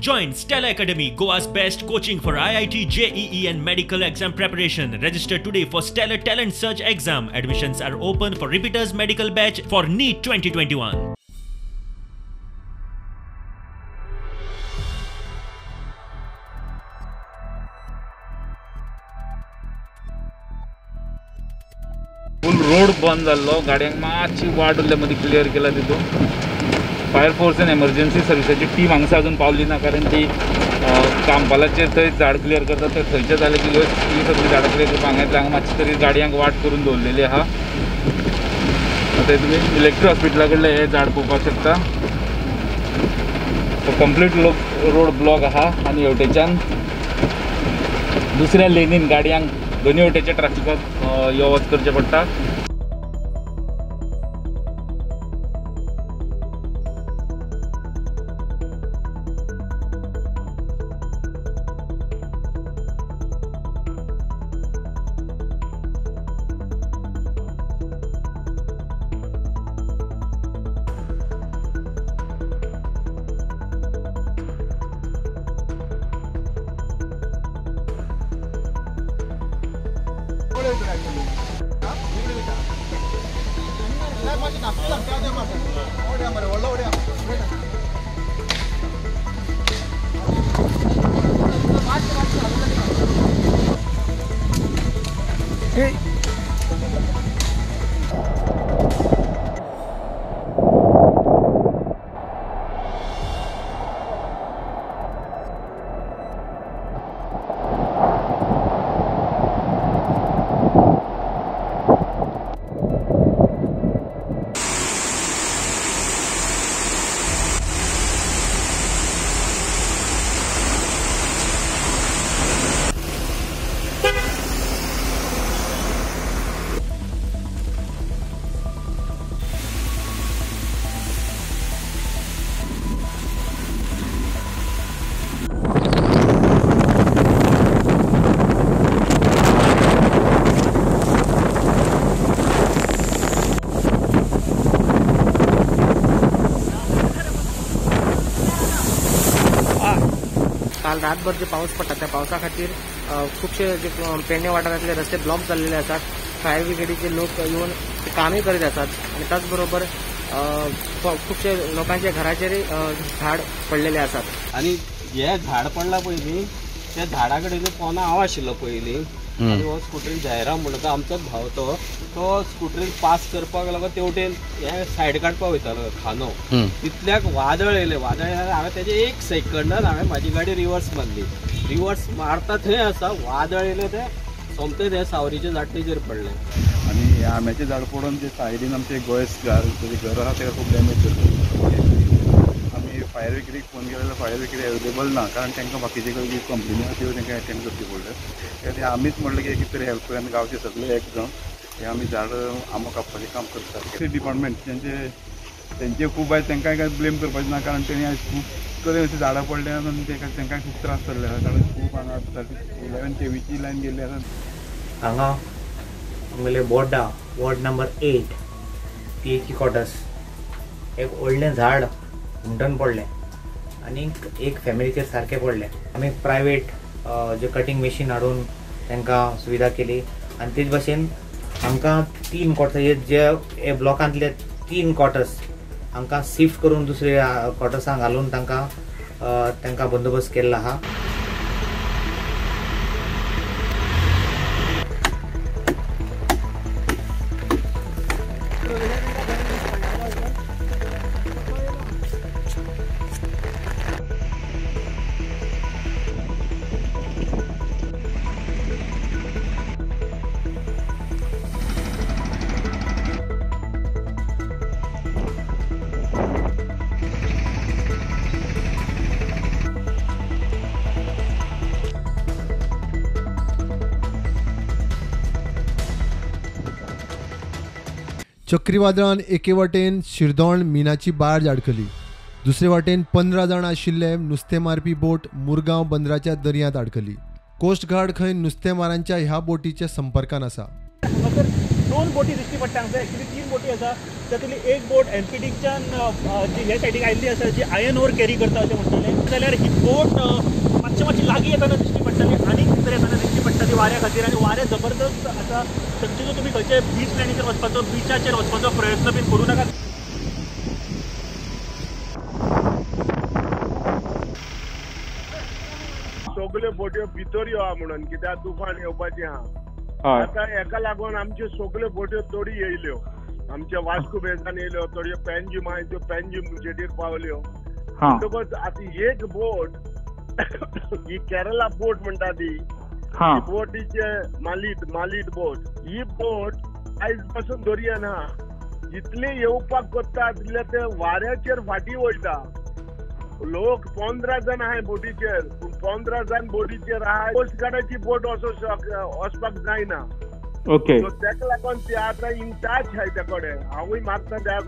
Join Stellar Academy, Goa's best coaching for IIT, JEE and medical exam preparation. Register today for Stellar Talent Search exam. Admissions are open for repeaters medical batch for NEET 2021. Full road बंद जाल्लो, गाडयांक मातशी वाट उरल्या मदीं clear केला तितून. Fire force आनी emergency सर्विसाची team हांगसर अजून पावली ना, कारण ती कांपालाचेर थंय झाड क्लियर करता, ते थंयचे जालें की ही सगळीं झाडां क्लियर करपाक हांगा येतले. हांगा मातशी तरी गाडयांक वाट करून दवरलेली आहा. आतां तुमी इलेक्ट्रिक हॉस्पिटला कडलें हें झाड पळोवपाक शकता. कंप्लीट रोड ब्लॉक आहा आनी हेवटेच्यान दुसऱ्या लेनीन गाडयांक दोन्ही वटेच्या ट्रॅफिकाक यो वच करचें पडटा. काल रातभर जे पावस पडटा त्या पावसा खातीर खुबशे जे पेडणे वाठारांतले रस्ते ब्लॉक जाल्लेले आसात. फायर ब्रिगेडीचे लोक येवन कामूय करीत आसात आनी त्याच बरोबर खुबशे लोकांच्या घराचेरय झाड पडलेले आसात. आनी हे झाड पडला पयलीं त्या झाडा कडेन पोना हांव आशिल्लो पयलीं, आनी हो स्कुटरीन जयराम म्हणटा आमचोच भाव, तो तो स्कुटरीन पास करपाक लागलो तेवटेन हे सायड काडपाक वयतालो खांदो, तितल्याक वादळ येयलें. वादळ येयल्यार हांवें तेजे एक सेकंडान हांवें म्हाजी गाडी रिवर्स मारली. रिवर्स मारता थंय आसा वादळ येयलें, तें सोमतें तें सावरीच्या झाडटेचेर पडलें. आनी हे आंब्याचें झाड पडून जे सायडीन आमचें गोंयस घर घर आसा तेका खूब डॅमेज जाता. आमी फायर ब्रिगेडीक फोन केलो जाल्यार फायर ब्रिगेड अवेलेबल ना, कारण तांकां बाकीचे कडेन कंपनी आसा त्यो तांकां एटेंड करची पडल्यो. त्या आमीच म्हणलें की कितें तरी हेल्प करूया. आमी गांवचे सगळे एक जावन हे आमी झाड आंबो कापपाचें काम करतात. डिपार्टमेंट तेंचे खूब आयज तांकां काय ब्लेम करपाचें ना, कारण तेणी आयज खूब कडेन अशीं झाडां पडल्या आनी तांकां खूब त्रास जाल्ले आसा, कारण खूब हांगा 11 kVची लायन गेल्ली आसा. हांगा आमगेले बोर्डा वॉर्ड नंबर 8 PAC quarters एक व्हडलें झाड हुमटून पडलें आनी एक फॅमिलीचेर सारकें पडलें. आमी प्रायवेट जे कटींग मशीन हाडून तांकां सुविधा केली आनी तेच भाशेन हांकां 3 क्वॉर्टर्स जे ब्लॉकांतले 3 क्वॉर्टर्स हांकां शिफ्ट करून दुसऱ्या क्वॉर्टर्सांक घालून तांकां तांकां बंदोबस्त केल्लो आहा. चक्रीवादळान एके वाटेन शिरदोण मिनाची बार्ज आडकली, दुसरे वाटेन 15 जाण आशिल्ले नुस्तें मारपी बोट मुरगांव बंदराच्या दर्यांत आडकली. कोस्ट गार्ड खंय नुस्तेमारांच्या ह्या बोटीच्या संपर्कान आसा. 2 बोटी दिश्टी पडटा हांगसर, एक्चुअली 3 बोटी आसा. तातूंतली एक बोट एमपीडीच्यान जी हे सायडीक आयिल्ली आसा, जी आयर्न ओर कॅरी करता अशें म्हणटाले. जाल्यार ही बोट मातशें मातशी लागीं येताना दिश्टी पडटली आनीक भितर येताना दिश्टी पडटली वाऱ्या खातीर आनी वारें जबरदस्त आसा. थंयचे जो तुमी खंयचे बीच लायनीचेर वचपाचो बिचाचेर वचपाचो प्रयत्न बीन करूं नाका. सगल्यो बोट्यो भितर यो म्हणून कित्याक तुफान येवपाचें आहा. आतां हेका लागून आमच्यो सगल्यो बोट्यो तोडी येयल्यो, आमच्या वास्को बेजान येयल्यो, थोड्यो पेंजीम आहाय त्यो पेंजीम जेटीर पावल्यो. म्हणटकच आतां एक बोट ही केरला बोट म्हणटा ती बोटीचे मालीट मालीट बोट, ही बोट आयज पासून दर्यान आहा. जितले येवपाक कोत्ता तितले ते वाऱ्याचेर फाटीं वयता. लोक 15 जाण आहाय बोटीचेर, पूण 15 जाण बोटीचेर आहाय. कोस्ट गार्डाची बोट वचपाक जायना. ओके, तेका लागून ते आतां इन टच आहाय त्या कडेन. हांवूय मागता त्या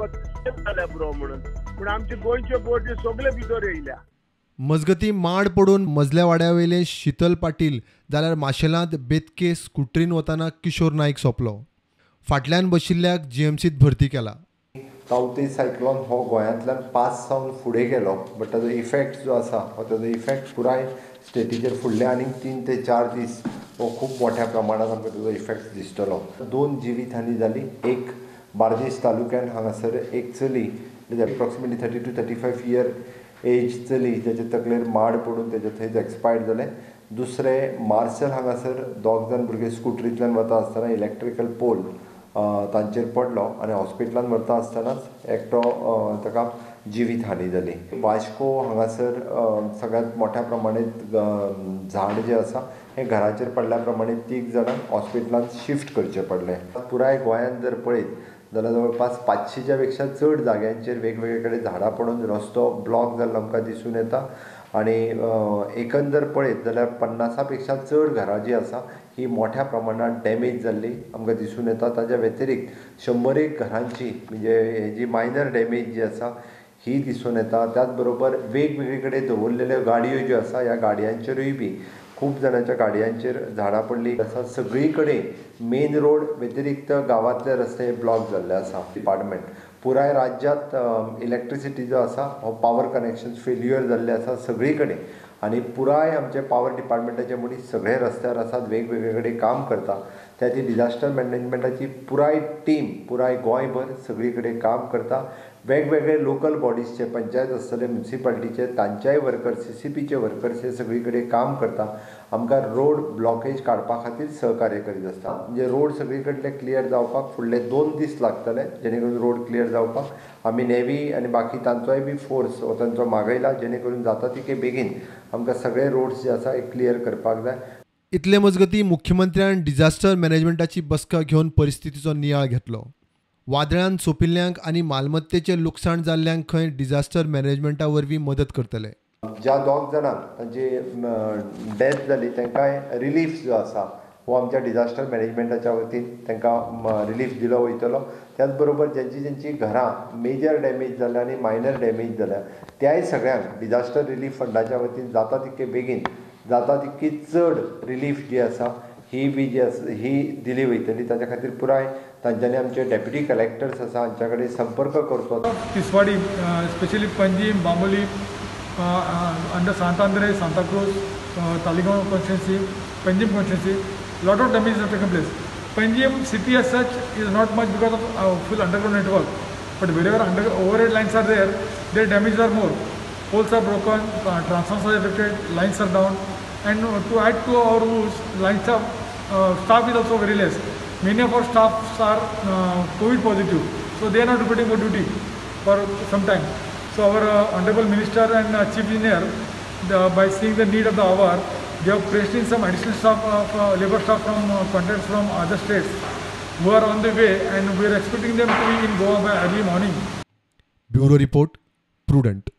जाल्या पुरो म्हणून, पूण आमचे गोंयच्यो बोटी सगळे भितर येयल्या. मजगती माड पडून मजल्या वाड्यावेले शीतल पाटील जाल्यार माशेलांत बेतके स्कुटरीन वतना किशोर नाईक सोंपलो. फाटल्यान बशिल्ल्याक जीएमसीत भरती केला. तावते सायक्लोन हो गोंयांतल्यान पास जावन फुडें गेलो, बट ताजो इफेक्ट जो आसा हो ताजो इफेक्ट पुराय स्टेटीचेर फुडले आनीक 3 ते 4 दीस हो खूब मोठ्या प्रमाणांत आमकां ताजो इफेक्ट दिसतलो. 2 जिवीत हानी जाली. एक बार्देश तालुक्यान हांगासर एक चली एप्रोक्सिमेटली 30 to 35 year as चली जाच्या तकलेर माड पडून तेजे थंयच एक्सपायर्ड जालें. दुसरें मार्शल हांगासर 2 जाण भुरगे स्कुटरींतल्यान वता आसतना इलेक्ट्रिकल पोल तांचेर पडलो आनी हॉस्पिटलान व्हरता आसतनाच एकटो ताका जिवीत हानी जाली. वास्को हांगासर सगळ्यांत मोठ्या प्रमाणांत झाड जें आसा हें घराचेर पडल्या प्रमाणे 3 जाणांक हॉस्पिटलान शिफ्ट करचें पडलें. पुराय गोंयांत जर पळयत जाल्यार जवळपास 500च्या पेक्षा चड जाग्यांचेर वेगवेगळे कडेन झाडां पडून रस्तो ब्लॉक जाल्लो आमकां दिसून येता. आनी एकंदर पळयत जाल्यार 50 पेक्षा चड घरां जीं आसा ही मोठ्या प्रमाणात डॅमेज जाल्ली आमकां दिसून येता. ताच्या व्यतिरिक्त 100 घरांची म्हणजे जी मायनर डॅमेज जी आसा ही दिसून येता. त्याच बरोबर वेगवेगळे कडेन दवरलेल्यो गाडयो ज्यो आसा ह्या गाडयांचेरूय बी खूब जाणांच्या गाडयांचेर झाडां पडली आसा. सगळी कडेन मेन रोड व्यतिरिक्त गांवांतले रस्ते ब्लॉक जाल्ले आसा. डिपार्टमेंट पुराय राज्यांत इलेक्ट्रिसिटी जो आसा हो पावर कनेक्शन फेल्युअर जाल्ले आसा सगळी कडेन आनी पुराय आमचे पावर डिपार्टमेंटाचे मनीस सगळे रस्त्यार आसात, वेगवेगळे कडेन काम करता. त्याची डिजास्टर मॅनेजमेंटाची पुराय टीम पुराय गोंयभर सगळी कडेन काम करता. वेगवेगळे लोकल बॉडीजचे पंचायत आसतले, म्युनिसिपालिटीचे तांच्याय वर्कर्स, सीसीपीचे वर्कर्स हे सगळी कडेन काम करता. आमकां रोड ब्लॉकेज काडपा खातीर सहकार्य करीत आसता. म्हणजे रोड सगळी कडले क्लियर जावपाक फुडले 2 दीस लागतले, जेणे करून रोड क्लियर जावपाक आमी नेवी आनी बाकी तांचोय बी फोर्स हो तांचो मागयला, जेणे करून जाता तितके बेगीन आमकां सगळे रोड्स जे आसा हे क्लियर करपाक जाय. इतले मजगती मुख्यमंत्र्यान डिजास्टर मॅनेजमेंटाची बसका घेवन परिस्थितीचो नियाळ घेतलो. वादळान सोंपिल्ल्यांक आनी मालमत्तेचें लुकसाण जाल्ल्यांक खंय डिजास्टर मॅनेजमेंटा वरवीं मदत करतले. ज्या 2 जाणांक तांची डेथ जाली तांकांय रिलीफ जो आसा हो आमच्या डिजास्टर मॅनेजमेंटाच्या वतीन तांकां रिलीफ दिलो वयतलो. त्याच बरोबर ज्यांची ज्यांची घरां मेजर डॅमेज जाल्या आनी मायनर डॅमेज जाल्या त्याय सगळ्यांक डिजास्टर रिलीफ फंडाच्या वतीन जाता तितके बेगीन जाता तितकी चड रिलीफ जी आसा ही बी जी आसा ही दिली वयतली. ताच्या खातीर पुराय तांच्यांनी आमचे डेप्युटी कलेक्टर्स आसा हांच्या कडेन संपर्क करचो. Tiswadi specially Panjim, Bambolim, under Sant Andre, Santacruz, Taleigao constituency, Panjim constituency, lot of damage has taken place. Panjim city as such is not much because of full underground network, but wherever overhead lines are there, their damages are more. Poles are broken, transformers are affected, lines are down, and to add to our woes, lines of staff is also very less. Many of our staffs are COVID positive, so they are not reporting for duty for some time. So our honorable minister and chief engineer, by seeing the need of the hour, they have pressed in some additional staff, labor staff from contracts from other states who are on the way, and we are expecting them to be in Goa by early morning. Bureau Report, Prudent.